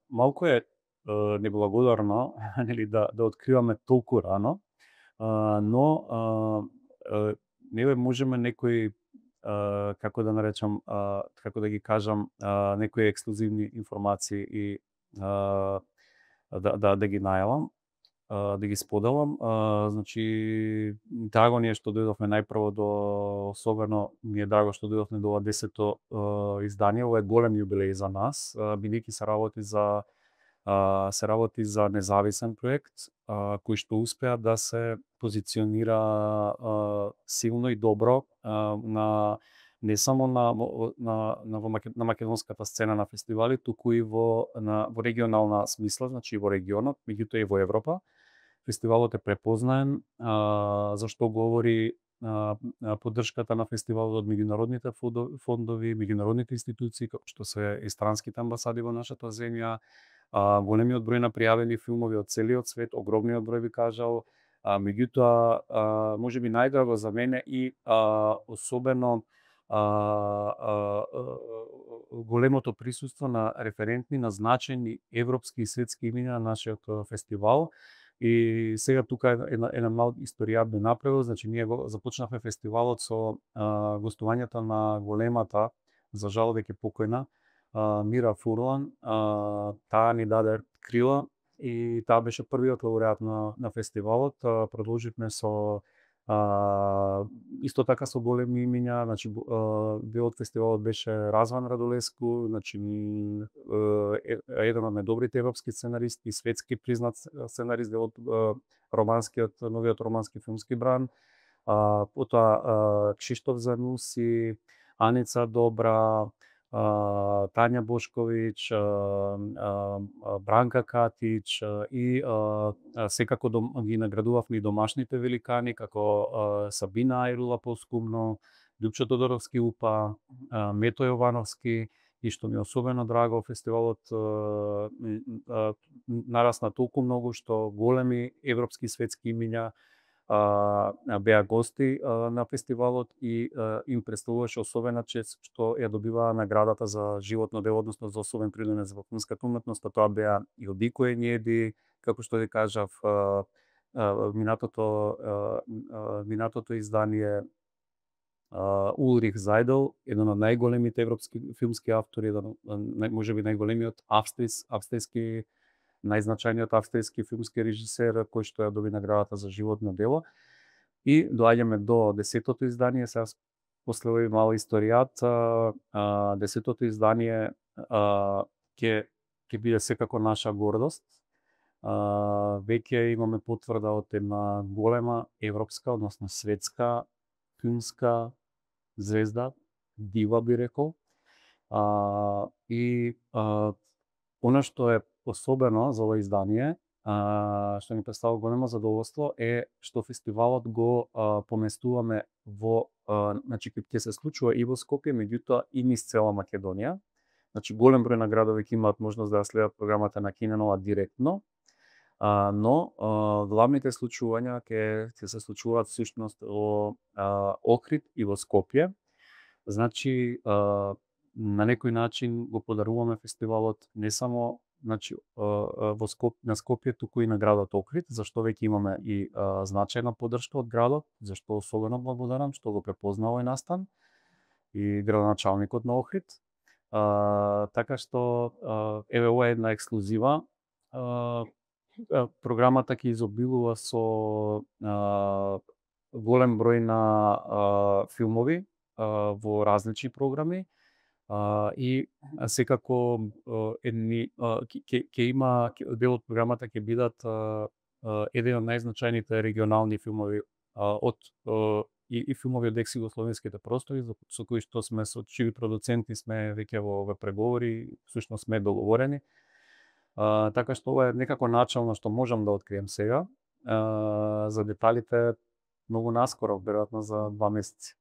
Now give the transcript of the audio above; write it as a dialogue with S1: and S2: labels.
S1: малку е неблагодарно нели да откриваме толку рано, но нели можеме некои како да наречам, како да ги кажам, некои ексклузивни информации и да ги најавам, да ги споделам. Значи, драго ни е што дојдовме најпрво особено ми е драго што дојдовме до ова 10-то издание. Ова е голем јубилеј за нас, бидејќи се работи за независен проект, кој што успеа да се позиционира силно и добро на не само на македонската сцена на фестивали, туку и во регионална смисла, значи во регионот, меѓутоа и во Европа. Фестивалот е препознаен, за што говори поддршката на фестивалот од меѓународните фондови, меѓународните институции, како што се и странските амбасади во нашата земја, големиот број на пријавени филмови од целиот свет, огромниот број би кажал, меѓутоа можеби најдраго за мене и особено големото присуство на референтни, на значајни европски и светски имиња на нашиот фестивал. И сега тука една мал историјат би направил, значи ние започнавме фестивалот со гостувањето на големата, за жал веќе покојна, Мира Фурлан. Таа ни даде крила и таа беше првиот лауреат на фестивалот. Продолживме со исто така со големи имиња, значи дел од фестивалот беше Разван Радулеску, значи еден од најдобрите европски сценаристи, светски признат сценарист, дел од новиот романски филмски бран. Потоа Кшиштоф Зануси, Аница Добра, Тања Бошковиќ, Бранка Катич и секако ги наградувавме и домашните великани како Сабина Ајрула Поскумно, Љупчо Тодоровски Упа, Мето Јовановски, и што ми е особено драго, фестивалот нарасна толку многу што големи европски и светски имиња беа гости на фестивалот и им представуваше особена чест што ја добиваа наградата за животно дело, односно за особен принос во филмската уметност, а тоа беа и Одико Енједи, како што ви кажав, минатото издание Улрих Зајдел, еден од најголемите европски филмски автори, можеби најголемиот австријски најзначајниот австријски филмски режисер кој што ја доби наградата за животно дело. И доаѓаме до 10-тото издание, сега после овој мал историјат, 10-тото издание ќе биде секако наша гордост. Веќе имаме потврда од една голема европска, односно светска филмска звезда, дива би рекол. И она што е особено за ова издание, што ми представува големо задоволство, е што фестивалот го поместуваме значи ќе се случува и во Скопје, меѓутоа и низ цела Македонија. Значи голем број на градови ќе имаат можност да ја следат програмата на Киненова директно, но главните случувања ќе се случуваат всушност во Охрид и во Скопје. Значи на некој начин го подаруваме фестивалот не само значи на Скопје, туку и на градот Охрид, зашто веќе имаме и значајна поддршка од градот, зашто особено благодарам што го препозна овој настан и градоначалникот на Охрид. Така што еве ова е една ексклузива. Програмата ќе изобилува со голем број на филмови во различни програми и секако ќе има дел од програмата ќе бидат еден од најзначајните регионални филмови и филмови од екс-југословенските простори со кои што сме со чии продуценти сме веќе во преговори, всушност сме договорени. Така што ова е некако начално што можам да открием сега. За деталите многу наскоро, веројатно за 2 месеци.